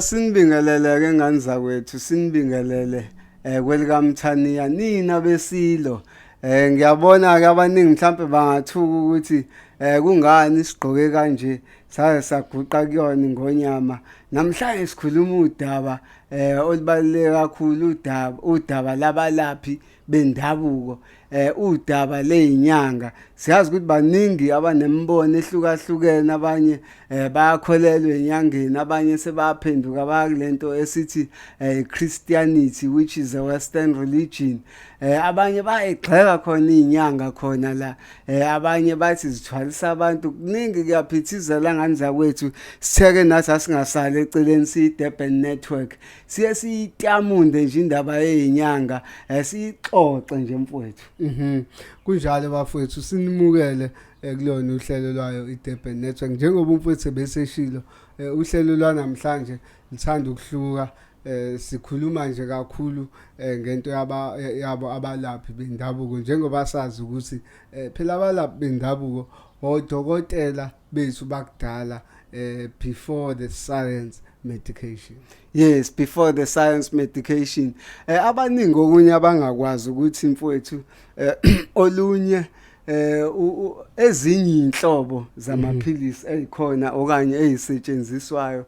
Sinibingelele ke ngane zakwethu, sinibingelele kwelikaMthaniya nina besilo. Ngiyabona ke abaningi mhlambe bangathuka ukuthi kungani sigqoke kanje, saze saguqa kuyona ingonyama. Namhlanje sikhuluma udaba olubaluleke kakhulu, udaba labalaphi bendabuko, udaba lezinyanga. Siyazi ukuthi baningi abanemibono ehlukahlukene, abanye bayakholelwa enyangeni, abanye sebaphenduka bakulento esithi Christianity, which is a western religion. Abanye bayigxeka khona izinyanga khona la, abanye bathi zithwalisa abantu. Kuningi kuyaphithizela ngane zakwethu. Sitheke nathi asingasali eceleni, siyi Durban Network, siye siyitamunde nje indaba yezinyanga, siyixoxe nje mfowethu. Kunjalo bafowethu, sinimukele kulona uhlelo lwayo iDurban Network. Njengoba umfowethu beseshilo, uhlelo lwanamhlanje lithanda ukuhluka. Sikhuluma nje kakhulu ngento yaba yabo abalaphi bendabuko, njengoba sazi ukuthi phela abalaphi bendabuko odokotela bethu bakudala, before the science medication. Yes, before the science medication. Abaningi okunye abangakwazi ukuthi mfowethu, olunye ezinye inhlobo zamaphilisi ezikhona okanye ezisetshenziswayo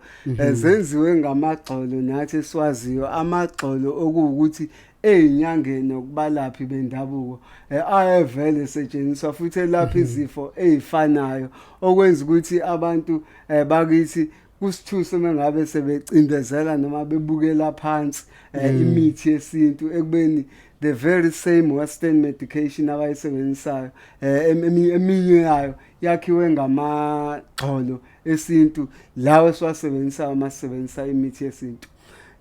zenziwe ngamagxolo nathi esiwaziyo, amagxolo okuwukuthi ezinyangeni nokubalaphi bendabuko ayevele setshenziswa futhi elapha izifo ezifanayo, okwenza ukuthi abantu bakithi kusithuse mengabe sebecindezela noma bebukela phansi imithi yesintu, ekubeni the very same western medication abayisebenzisayo, eminye yayo yakhiwe ngamagxolo esintu lawo esiwasebenzisayo masebenzisa imithi yesintu.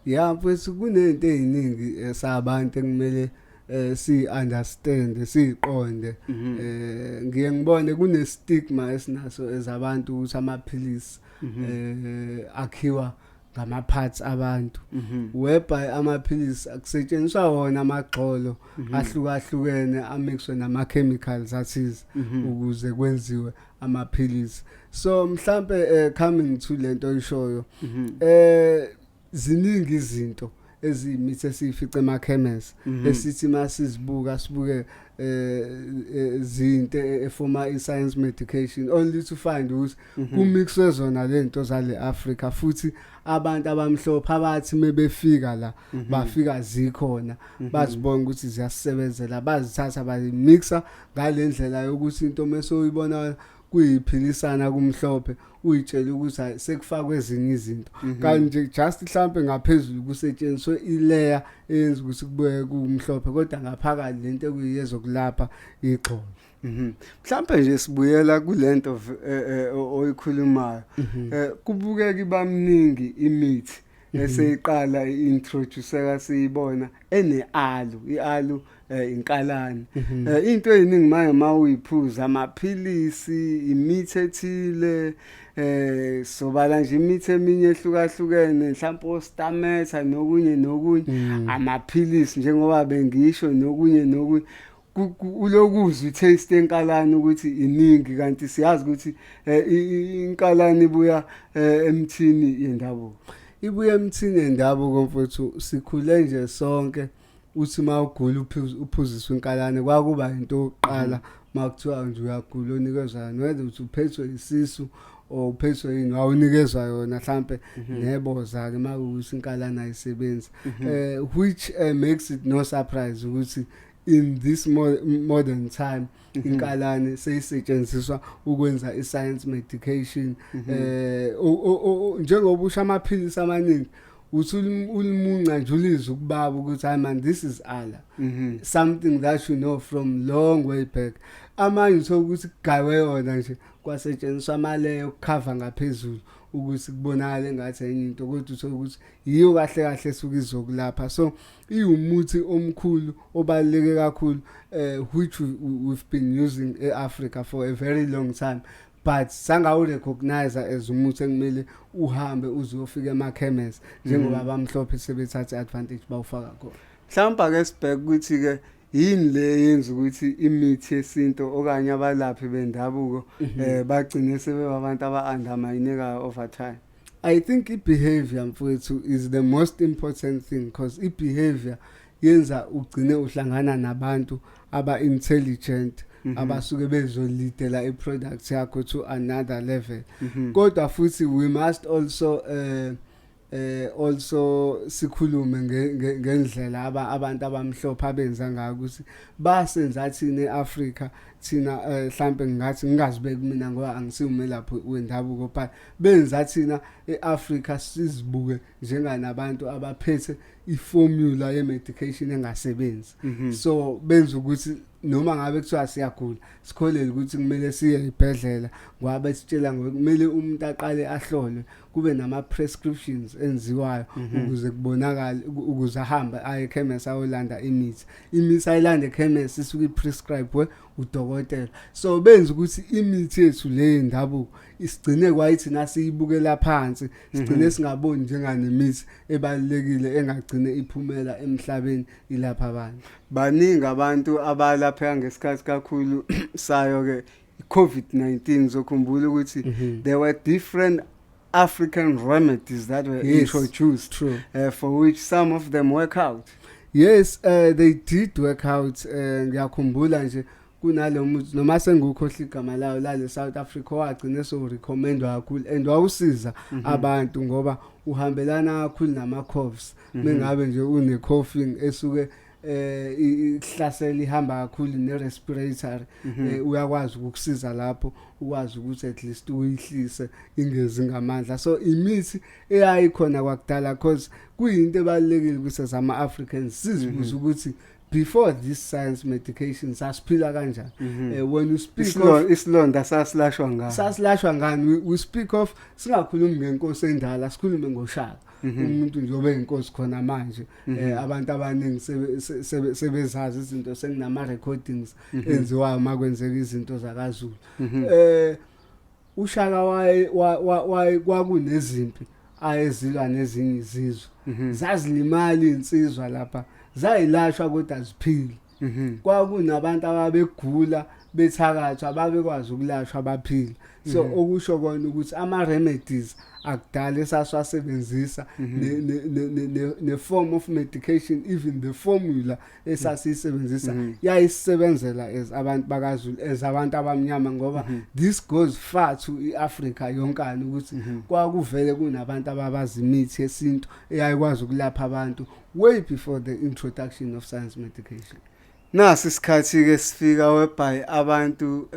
Ya mfethu, kunento eziningi sabantu ekumele si understand, siqonde. Ngiye ngibone kune stigma esinaso ezabantu ukuthi amaphilisi akhiwa ngama parts abantu, whereby amaphilisi akusetshenziswa wona amagxolo ahlukahlukene amixwe nama chemicals athize ukuze kwenziwe amaphilisi. So mhlambe coming to lento oyishoyo, ziningi izinto eziyimithi esiyifica emakhemesi esithi masizibuka sibuke zinto efoma i-science medication, only to find ukuthi kumixwe zona lento zale Africa, futhi abantu abamhlophe abathi mebefika la bafika zikhona, bazibona ukuthi ziyasebenzela, bazithatha bazimixa ngalendlela yokuthi into mase uyibona kuyiphilisana kumhlophe uyitshela ukuthi hayi, sekufakwe ezinye izinto, kanti just mhlambe ngaphezulu kusetshenziswe ilayer eyenza ukuthi kubuye kumhlophe, kodwa ngaphakathi lento ekuyiyezokulapha igxolo. Mhlambe nje sibuyela kulento oyikhulumayo. Kubukeka ibamningi imithi eseyiqala introduceka siyibona ene aloe, ialoe inkalane. Into eziningi manje mawuyiphuza, amaphilisi, imithi ethile, sobala nje imithi eminye ehlukahlukene, mhlawumbe ostametha nokunye nokunye, amaphilisi njengoba bengisho nokunye nokunye, ulokuzwa itaste enkalane ukuthi iningi, kanti siyazi ukuthi inkalane ibuya emthini yendabuko. Ibuye emthini yendabuko mfowethu. Sikhule nje sonke uthi mawugula uphuziswa inkalane, kwakuba into yokuqala makuthiwa nje uyagula unikezwa yona, whether uthi uphethwe isisu or uphethwe yini, wawunikezwa yona, mhlambe neboza ke makuwukuthi inkalane ayisebenzi, which makes it no surprise ukuthi in this modern time inkalane seyisetshenziswa ukwenza i-science medication. Njengoba usho, amaphilisi amaningi uthi ulimunca nje ulizwe ukubaba ukuthi hayi man, this is aloe, something that you know from long way back. Amanye uthola ukuthi kugawe yona nje, kwasetshenziswa amalayer okukhava ngaphezulu ukuthi kubonakale engathi enye into, kodwa uthola ukuthi yiyo kahle kahle esuke izokulapha. So iwumuthi omkhulu obaluleke kakhulu, which we've been using e-Africa for a very long time, but sangawu recognize as umuthi ekumele uhambe uzofika emakhemesi, njengoba abamhlophe sebethatha advantage bawufaka khona. Mhlawumbe ake sibheke ukuthi ke yini le yenza ukuthi imithi yesintu okanye abalaphi bendabuko bagcine sebeba abantu aba-underminekayo over time. I think i-behavior, mfowethu, is the most important thing, because i-behavior yenza ugcine uhlangana nabantu aba-intelligent abasuke bezolidela i-product yakho to another level. Kodwa futhi we must also sikhulume ngendlela abantu abamhlophe abenza ngayo, ukuthi basenza thina eAfrica thina, mhlambe ngingathi, ngingazibeki mina ngoba angisiwumelaphi wendabuko, but benza thina eAfrica sizibuke njenganabantu abaphethe iformula ye-medication engasebenzi. So benza ukuthi noma ngabe kuthiwa siyagula, sikholele ukuthi kumele siye ezibhedlela, ngoba besitshela ngokumele umuntu aqale ahlolwe, kube nama prescriptions enziwayo ukuze kubonakale, ukuze ahambe aye ekhemesi ayolanda imithi. Imithi ayilanda ekhemesi isuke iprescribe udokotela. So benza ukuthi imithi yethu le yendabuko isigcine kwayithina siyibukela phansi, sigcine singaboni njenganemithi ebalulekile engagcine iphumela emhlabeni ilapha abantu. Baningi abantu abalapheka ngesikhathi kakhulu sayo ke i-COVID-19. Zokhumbula ukuthi there were different African remedies that were introduced, for which some of them work out. Yes, they did work out. Ngiyakhumbula nje kunalo muthi, noma sengukhohle igama layo, lale South Africa wagcina so recommendwa kakhulu and wawusiza abantu ngoba uhambelana kakhulu nama coughs. Mengabe nje une coughing esuke ihlasela, ihamba kakhulu ne respiratory, uyakwazi ukukusiza lapho, ukwazi ukuthi at least uyihlise ingezi ngamandla. So imithi eyayikhona kwakudala, cause kuyinto ebalulekile ukuthi as ama Africans sizibuze ukuthi before this science medication sasiphila kanjani. When you speak of Isilonda sasilashwa ngani? Sasilashwa ngani? We speak of, singakhulumi ngenkosi endala, sikhulume ngoShaka, umuntu nje obe inkosi khona manje. Abantu abaningi sebezazi izinto, sekunama recordings enziwayo makwenzeka izinto zakaZulu. UShaka waye waye kwakunezimpi ayezilwa nezinye izizwe, zazilimala insizwa lapha, zayilashwa kodwa ziphile. Kwakunabantu ababegula bethakathwa, ababekwazi ukulashwa baphile. So okusho kona ukuthi ama remedies akudala esaswasebenzisa ne form of medication, even the formula esasiyisebenzisa, yayisebenzela as abantu bakaZulu, as abantu abamnyama, ngoba this goes far to iAfrica yonkana, ukuthi kwakuvele kunabantu ababazi imithi yesintu eyayikwazi ukulapha abantu way before the introduction of science medication. Nasi isikhathi ke sifika whereby abantu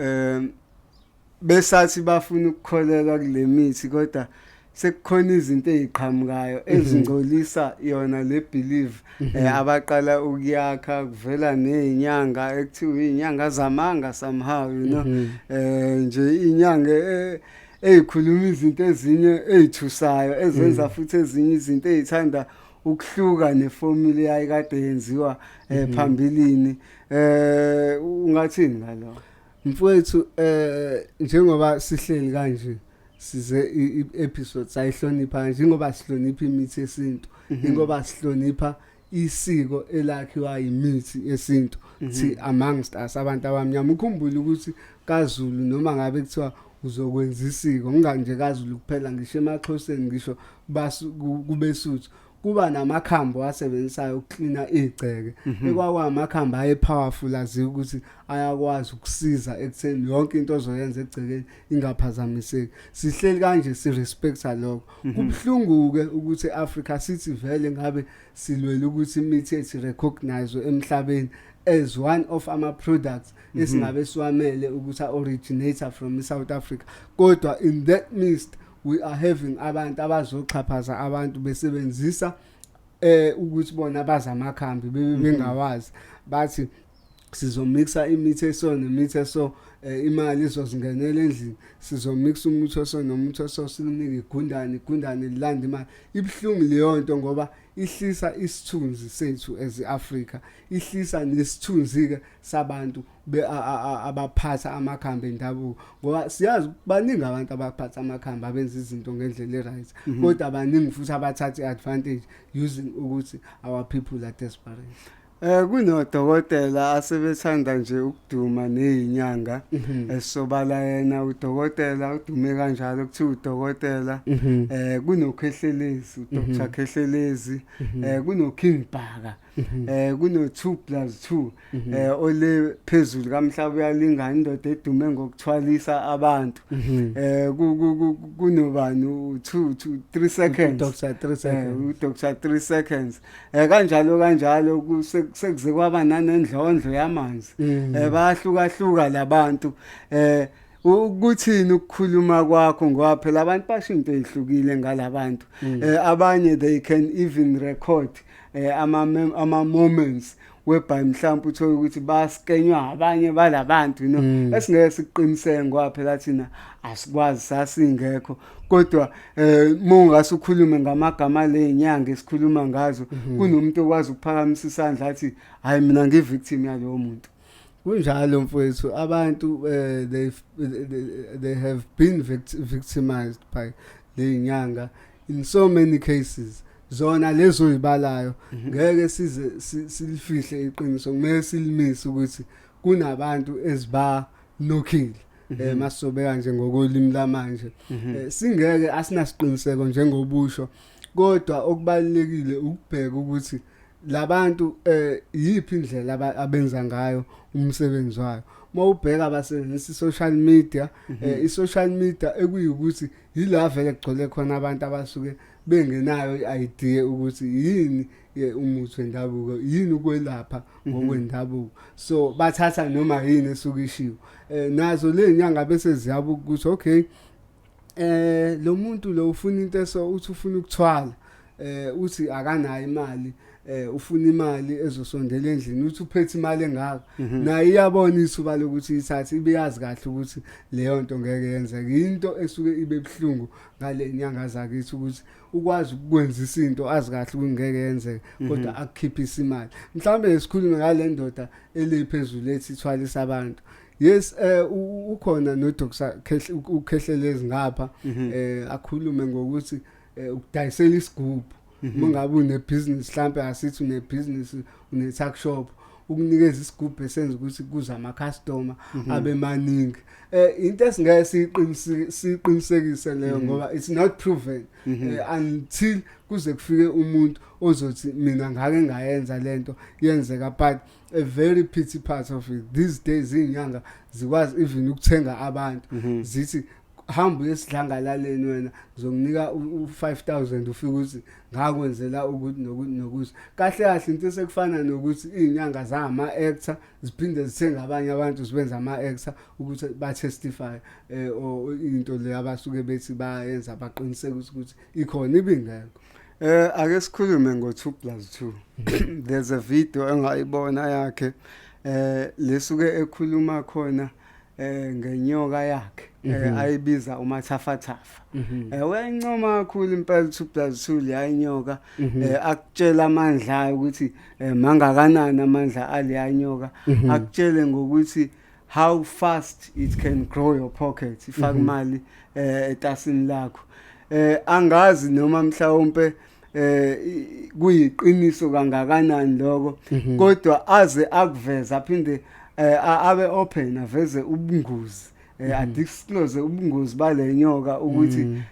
besathi bafuna ukukholelwa kule mithi, kodwa sekukhona izinto eziqhamukayo ezingcolisa yona le belief abaqala ukuyakha. Kuvela nezinyanga ekuthiwa izinyanga zamanga somehow, nje inyanga ezikhuluma izinto ezinye ezithusayo, ezenza futhi ezinye izinto ezithanda ukuhluka neformula eyayikade yenziwa phambilini. Ungathini ngalokho? Mfowethu, njengoba sihleli kanje, size i-episode sayihlonipha, njengoba sihlonipha imithi yesintu, ingoba sihlonipha isiko elakhiwa imithi yesintu thi amongst us abantu abamnyama. Ukhumbule ukuthi kaZulu, noma ngabe kuthiwa uzokwenza isiko, nginganje kaZulu kuphela, ngisho emaXhoseni, ngisho kubeSuthu, kuba namakhambi asebenzisayo ukuklina igceke, ekwakuwamakhambi aye powerful, aziwa ukuthi ayakwazi ukusiza ekutheni yonke into ozoyenza egcekeni ingaphazamiseki. Sihleli kanje si respecta lokho. Kubhlungu ke ukuthi eAfrica sithi vele ngabe silwela ukuthi imithi yethu recognize emhlabeni as one of ama products esingabe siwamele ukuthi originate from South Africa, kodwa in that midst we are having abantu abazoxhaphaza abantu besebenzisa ukuthi bona bazi amakhambi bebe bengawazi, bathi sizomixa imithi eso nemithi eso, imali izozingenela endlini, sizomixa umuthi oso nomuthi oso, sikunike igundane, igundane lilanda imali. Ibhlungu leyo nto ngoba ihlisa isithunzi sethu as iAfrica, ihlisa nesithunzi ke sabantu abaphatha amakhambi endabuko, ngoba siyazi baningi abantu abaphatha amakhambi abenza izinto ngendlela eright, kodwa baningi futhi abathatha iadvantage using ukuthi our people are desperate. Kunodokotela asebethanda nje ukuduma nezinyanga esobala, yena udokotela udume kanjalo, kuthiwa udokotela. KunoKhehlelezi, uDr Khehlelezi, kuno King Bhaka, kuno 2 plus 2 ole phezulu kamhlaba uyalingana, indoda edume ngokuthwalisa abantu. Kunobani, u2 2 3 seconds. Dr 3 seconds. uDr 3 seconds, kanjalo kanjalo, sekuze kwaba nanendlondlo yamanzi. Bayahlukahluka labantu. Ukuthini ukukhuluma kwakho? Ngoba phela abantu basho into ezihlukile ngalabantu. Abanye they can even record ama moments whereby mhlawumbe uthole ukuthi baskenywa abanye balabantu esingeke sikuqiniseke ngoba phela thina asikwazi, sasingekho. Kodwa mongase ukhulume ngamagama lezinyanga esikhuluma ngazo, kunomuntu okwazi ukuphakamisa isandla athi, "Hayi, mina ngivictim yalowo muntu." Kunjalo mfowethu, abantu they have been victimized by lezinyanga in so many cases. Zona lezo zibalayo, ngeke size silifihle iqiniso, kumele silimise ukuthi kunabantu eziba nokhile, masobeka nje ngokolimi lamanje. Singeke, asinasiqiniseko njengobusho, kodwa okubalekile ukubheka ukuthi labantu yiphi indlela abenza ngayo umsebenzi wayo. Mawubheka, basebenzisa social media, i-social media ekuyikuthi yila vele kugcwele khona abantu abasuke bengenayo i-idea ukuthi yini umuthi wendabuko, yini ukwelapha ngokwendabuko, so bathatha noma yini esuke ishiwo. Nazo le nyanga bese ziyabuka ukuthi okay, lo muntu lo ufuna into eso, uthi ufuna ukuthwala, uthi akanayo imali, ufuna imali ezosondela endlini, uthi uphethe imali engaka. Naye iyabona ithuba lokuthi ithathe, ibiyazi kahle ukuthi leyo nto ngeke yenzeke. Into esuke ibe buhlungu ngale nyanga zakithi ukuthi ukwazi ukwenza into azi kahle ukuthi ngeke yenzeke, kodwa akukhiphisa imali. Mhlawumbe sikhulume ngale ndoda eliphezulu ethi ithwalisa abantu. Yes, ukhona no Dr uKhehlelezi ngapha, akhulume ngokuthi ukudayisela isigubhu. Uma ngabe une business, mhlambe asithi une business, une tuck shop, ukunikeza isigubhu esenza ukuthi kuze ama customer abe maningi. Into esingeke siqinisekise leyo ngoba it's not proven until kuze kufike umuntu ozothi, "Mina ngake ngayenza lento, yenzeka." But a very pity part of it, these days inyanga zikwazi even ukuthenga abantu, zithi, "Hamba uyesidlangalaleni wena, ngizokunika u5000, ufike uthi ngakwenzela ukuthi nokuthi nokuthi." Kahle kahle into esekufana nokuthi izinyanga zama actor ziphinde zithenga abanye abantu, zibenza ama actor ukuthi ba testify or into le abasuke bethi bayenza, baqiniseke ukuthi ikhona, ibingekho. Ake sikhulume ngo 2 plus 2. There's a video engayibona yakhe lesuke ekhuluma khona ngenyoka yakhe ayibiza umathafathafa. Uyayincoma kakhulu impela 2 plus 2 leyinyoka, akutshela amandla ayo ukuthi mangakanani amandla aleyanyoka, akutshele ngokuthi how fast it can grow your pocket, ifaka imali etasini lakho. Angazi noma mhlawumbe kuyiqiniso kangakanani lokho, kodwa aze akuveza aphinde abe open, aveze ubungozi, adisclose ubungozi bale nyoka ukuthi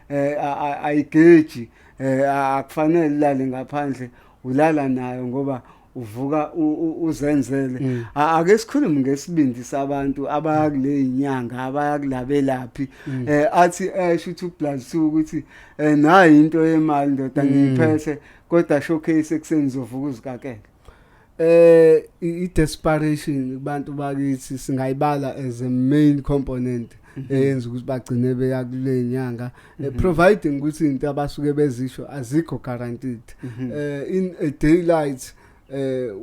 ayigeji, akufanele ulale ngaphandle, ulala nayo ngoba uvuka uzenzele. Ake sikhulume ngesibindi sabantu abaya kule inyanga, abaya kulabelaphi, athi esho 2 plus 2 ukuthi nayi into yemali ndoda, ngiyiphethe, kodwa showcase ekseni uzovuka uzikakele. I desperation kubantu bakithi singayibala as a main component eyenza ukuthi bagcine beya kule nyanga, providing ukuthi into abasuke bezisho azikho guaranteed. In a daylight,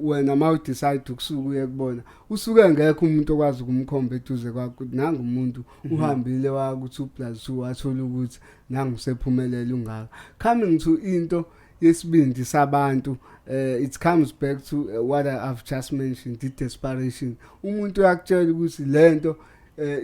wena ma udecide ukusuka uye kubona, usuke ngekho umuntu okwazi ukumkhomba eduze kwakho ukuthi nanga umuntu uhambile wa ku 2 plus 2, wathola ukuthi nangu sephumelela ungaka. Coming to into yesibindi sabantu, it comes back to what I've just mentioned, the desperation. Umuntu uyakutshela ukuthi lento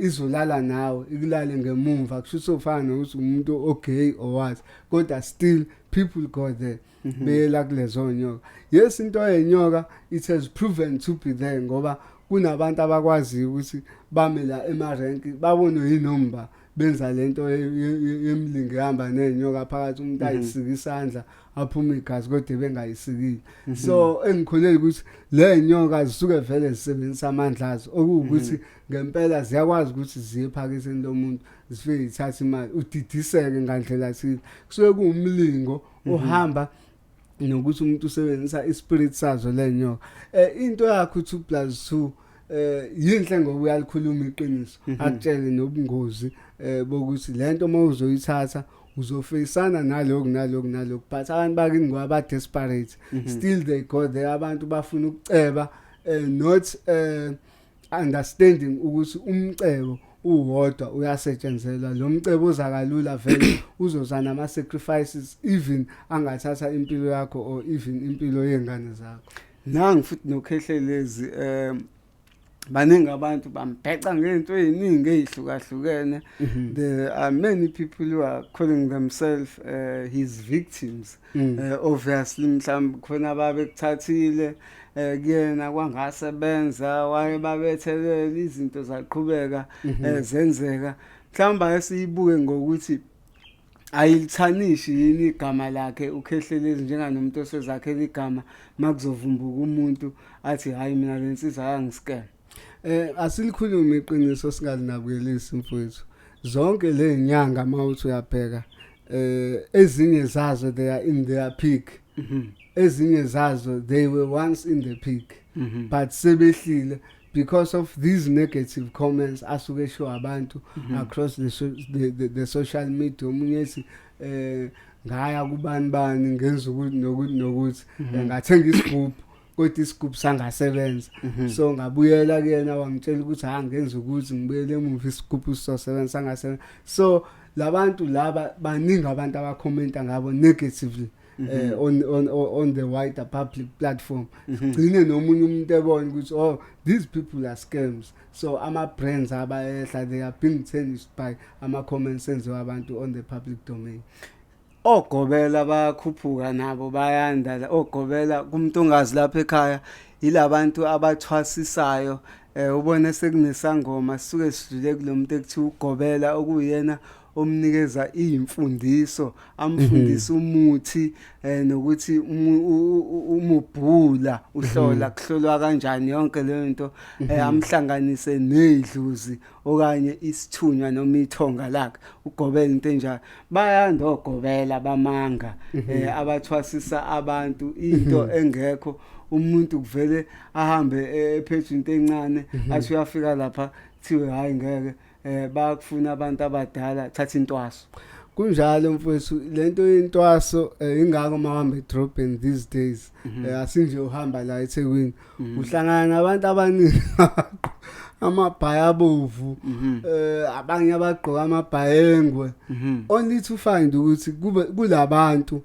Izolala nawe, ikulale ngemumva, kusho ukuthi ufana nokuthi umuntu ogay or what, kodwa still people go there, beyela kulezo nyoka. Yes, into yenyoka, it has proven to be there, ngoba kunabantu abakwaziyo ukuthi bame la emarenki, babone yinomba benza lento yemlingi ehamba nenyoka phakathi, umuntu ayisika isandla, aphuma igazi, kodwa bengayisikile. So engikholelwa ukuthi le nyoka zisuke vele zisebenzisa amandla azo, okuwukuthi ngempela ziyakwazi ukuthi ziye ephaketheni lomuntu, zifike zithathe imali, udidiseke ngandlela thile. Kusuke kuwumlingo ohamba nokuthi umuntu usebenzisa ispirit sazo lenyoka. Into yakho 2 plus 2 yinhle ngoba uyalikhuluma iqiniso, akutshele nobungozi bokuthi lento mawuzoyithatha uzofeyisana naloku naloku naloku, but abantu bakini ngoba ba desperate, still they go there. Abantu bafuna ukuceba, not understanding ukuthi umcebo uwodwa uyasetshenzelwa. Lo mcebo uza kalula vele uzoza nama sacrifices, even angathatha impilo yakho or even impilo yengane zakho. Nangi futhi noKhehlelezi, baningi abantu bambheca ngento eziningi ezihlukahlukene. There are many people who are calling themselves his victims. Obviously mhlawumbe khona ababekuthathile kuyena kwangasebenza, waye babethelela izinto zaqhubeka, zenzeka. Mhlawumbe ake siyibuke ngokuthi ayilithanishi yini igama lakhe uKhehlelezi, njenganomuntu osezakhela igama, makuzovumbuka umuntu athi, "Hayi, mina le nsizwa yangiscam." Asilikhulume iqiniso, singalinabukelisi mfowethu. Zonke le nyanga mawuthi uyabheka, ezinye zazo they are in their peak. Ezinye zazo they were once in the peak, but sebehlile because of these negative comments asuke eshiwo abantu across the social media. Omunye ethi ngaya kubani bani, ngenza ukuthi nokuthi nokuthi, ngathenga isigubhu kodwa isigubhu sangasebenza, so ngabuyela kuyena, wangitshela ukuthi ha, ngenza ukuthi ngibuyele emuva isigubhu sizosebenza, sangasebenza. So labantu laba baningi abantu abakhomenta ngabo negatively on the wider public platform. Gcine nomunye umuntu ebona ukuthi, oh, these people are scams. So ama brands abayehla, they are being tarnished by ama comments enziwa abantu on the public domain. Ogobela bayakhuphuka nabo, bayanda la ogobela. Kumuntu ongazi lapha ekhaya, yilabantu abathwasisayo. Ubone sekunesangoma sisuke sidlule kulomuntu ekuthiwa ugobela, okuyena omnikeza imfundiso, amfundisa umuthi nokuthi umubhula uhlola kuhlolwa kanjani, yonke leyo nto, amhlanganise nezidluzi okanye isithunywa noma ithonga lakhe. Ugobela into enjalo. Bayanda ogobela bamanga abathwasisa abantu into engekho. Umuntu kuvele ahambe ephethe into encane, athi uyafika lapha, kuthiwe, "Hayi, ngeke, bayakufuna abantu abadala, thatha intwaso." Kunjalo mfowethu, lento yentwaso, ingakho mawuhamba edrobheni these days, asinje uhamba la eThekwini, uhlangana nabantu abaningi amabhayi abovu, abanye abagqoka amabhayengwe, only to find ukuthi kube kulabantu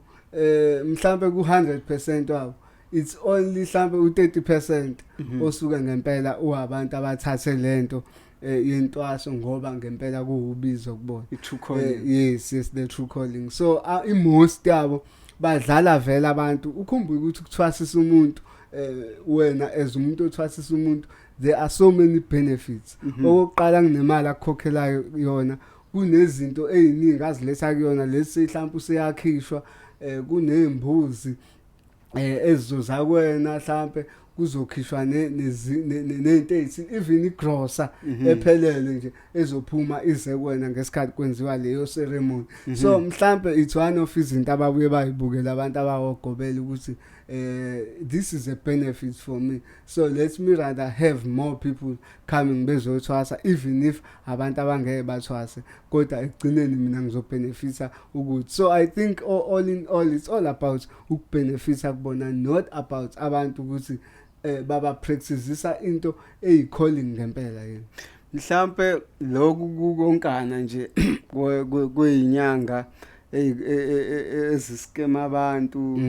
mhlambe ku 100% wabo, it's only mhlambe u30% osuke ngempela uwabantu abathathe lento yentwaso ngoba ngempela kuwubizo kubona. I-true calling. Yes, the true calling. So i-most yabo badlala vele abantu. Ukhumbule ukuthi ukuthwasisa umuntu, wena as umuntu othwasisa umuntu, there are so many benefits. Okokuqala, kunemali akukhokhelayo yona, kunezinto eziningi aziletha kuyona lesi, mhlawumbe useyakhishwa, kunembuzi ezizoza kuwena, mhlambe kuzokhishwa nezinto ezithi even igrosa ephelele nje ezophuma ize kuwena ngesikhathi kwenziwa leyo ceremony. So mhlambe it's one of izinto ababuye bayibukela abantu abawogobela ukuthi this is a benefit for me, so let me rather have more people coming bezothwasa, even if abantu abangeke bathwase, kodwa ekugcineni mina ngizobenefita ukuthi. So I think all in all it's all about ukubenefita kubona, not about abantu ukuthi baba practiceisa into eyi calling ngempela yini. Mhlambe lokhu kukonkana nje kweyinyanga eziskema abantu,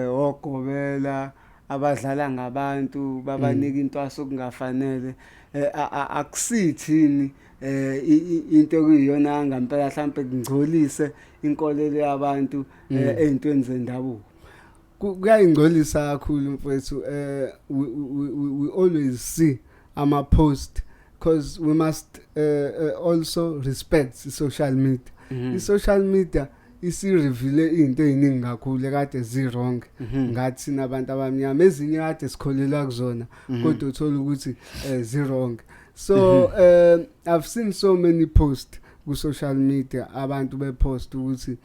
ogobela abadlala ngabantu, babanika intwaso kungafanele. Akusithini into ekuyiyona ngempela mhlambe kungcolise inkolelo yabantu ey'ntweni zendabuko? Kuyayingcolisa kakhulu, mfowethu. We always see ama post because we must also respect social media. I-social media isi-reveal izinto eziningi kakhulu ekade zi-wrong ngathi thina abantu abamnyama, ezinye kade sikholelwa kuzona, kodwa uthola ukuthi zi-wrong. So I've seen so many posts ku social media, abantu bepost ukuthi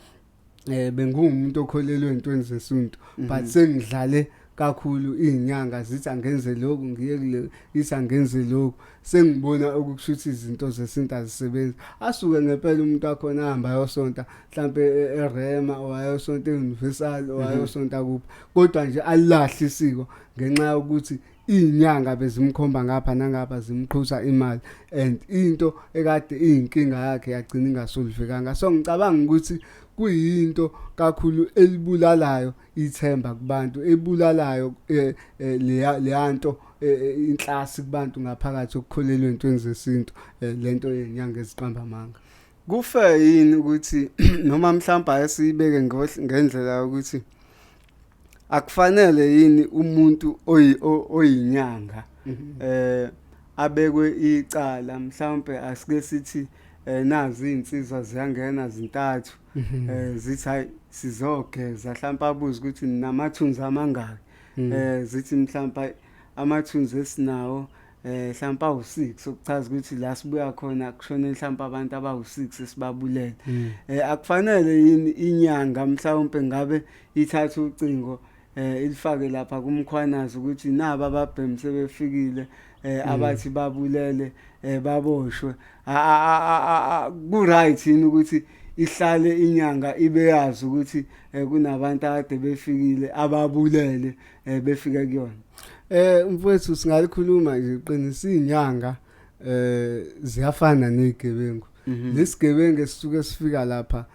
bengumuntu okholelwa entweni zesintu, but sengidlale kakhulu izinyanga, zithi angenze lokhu, ngiye kule, ithi angenze lokhu, sengibona ukushuthi izinto zesintu azisebenzi. Asuke ngempela umuntu wakhona ahamba ayosonta mhlambe eRema or ayosonta eUniversal or ayosonta kuphi, kodwa nje alilahle isiko ngenxa yokuthi izinyanga bezimkhomba ngapha nangapha, zimqhusa imali, and into ekade iyinkinga yakhe yagcina ingasolvekanga. So ngicabanga ukuthi kuyinto kakhulu elibulalayo ithemba kubantu, ebulalayo leya leyanto, inhlasi kubantu ngaphakathi okukholelwa entweni zesintu, lento yenyanga eziqamba amanga. Kufe yini ukuthi noma mhlawumbe ake siyibeke ngendlela yokuthi akufanele yini umuntu oyinyanga abekwe icala? Mhlawumbe asike sithi nazi izinsizwa ziyangena zintathu, zithi, "Hayi, sizogeza." Mhlawumbe abuze ukuthi, "Namathunzi amangaki?" Zithi mhlawumbe, "Hayi, amathunzi esinawo mhlawumbe awu6," okuchaza ukuthi la sibuya khona kushone mhlawumbe abantu abawu6 esibabulele. Akufanele yini inyanga mhlawumbe ngabe ithatha ucingo ilifake lapha kumkhwanazi ukuthi naba ababhemi sebefikile abathi babulele, baboshwe? Ku right yini ukuthi ihlale inyanga ibe yazi ukuthi kunabantu akade befikile ababulele, befike kuyona? Mfowethu, singalikhuluma nje iqiniso, inyanga ziyafana nezigebengu. Lesigebengu esisuke sifika lapha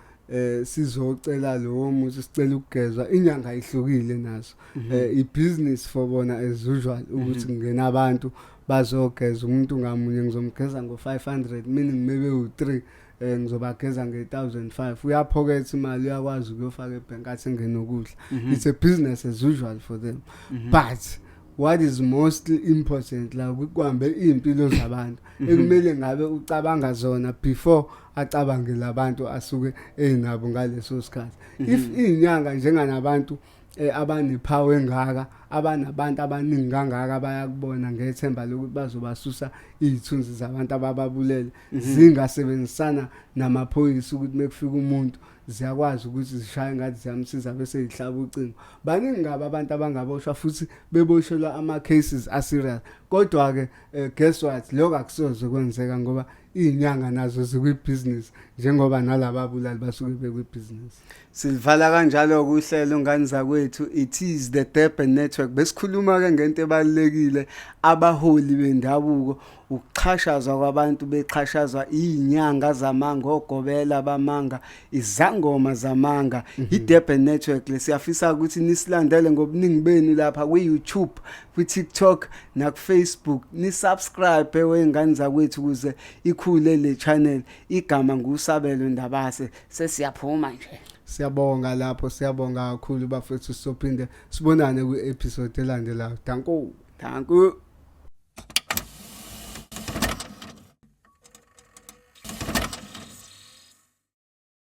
sizocela lo muthi, sicela ukugezwa, inyanga ihlukile naso. I-business for bona as usual ukuthi kungena abantu bazogeza, umuntu ngamunye ngizomgeza ngo500, meaning maybe u3 ngizobageza nge1005. Uyaphoketha imali, uyakwazi ukuyofaka ebhenki athenge nokudla. It's a business as usual for them, but what is mostly important la kuhambe impilo zabantu ekumele ngabe ucabanga zona before acabange labantu asuke enabo ngaleso sikhathi. If izinyanga njenganabantu abanepower engaka, abanabantu abaningi kangaka, bayakubona ngethemba lokuthi bazobasusa izithunzi zabantu abababulele, zingasebenzisana namaphoyisa ukuthi mekufika umuntu ziyakwazi ukuthi zishaye ngathi ziyamsiza bese zihlaba ucingo. Baningi ngaba abantu abangaboshwa futhi beboshelwa ama cases a-serious. Kodwa ke guess what, lokho akusoze kwenzeka ngoba izinyanga nazo zikwi-business njengoba nalaba abulali basuke bekwi-business. Silivala kanjalo kuhlelo, ngani zakwethu. It is the Durban Network. Besikhuluma ke ngento ebalekile, abaholi bendabuko, ukuxhashazwa kwabantu bexhashazwa izinyanga zamanga, ogobela bamanga, izangoma zamanga. iDurban Network lesiyafisa ukuthi nisilandele ngobuningi benu lapha kwi-YouTube, kwi-TikTok naku-Facebook, ni-subscribe wengane zakwethu ukuze ikhule le channel. Igama ngusabelo Ndabase, sesiyaphuma nje. Siyabonga lapho, siyabonga kakhulu bafethu, sizophinde sibonane kwi-episode elandelayo. Danko. Danko.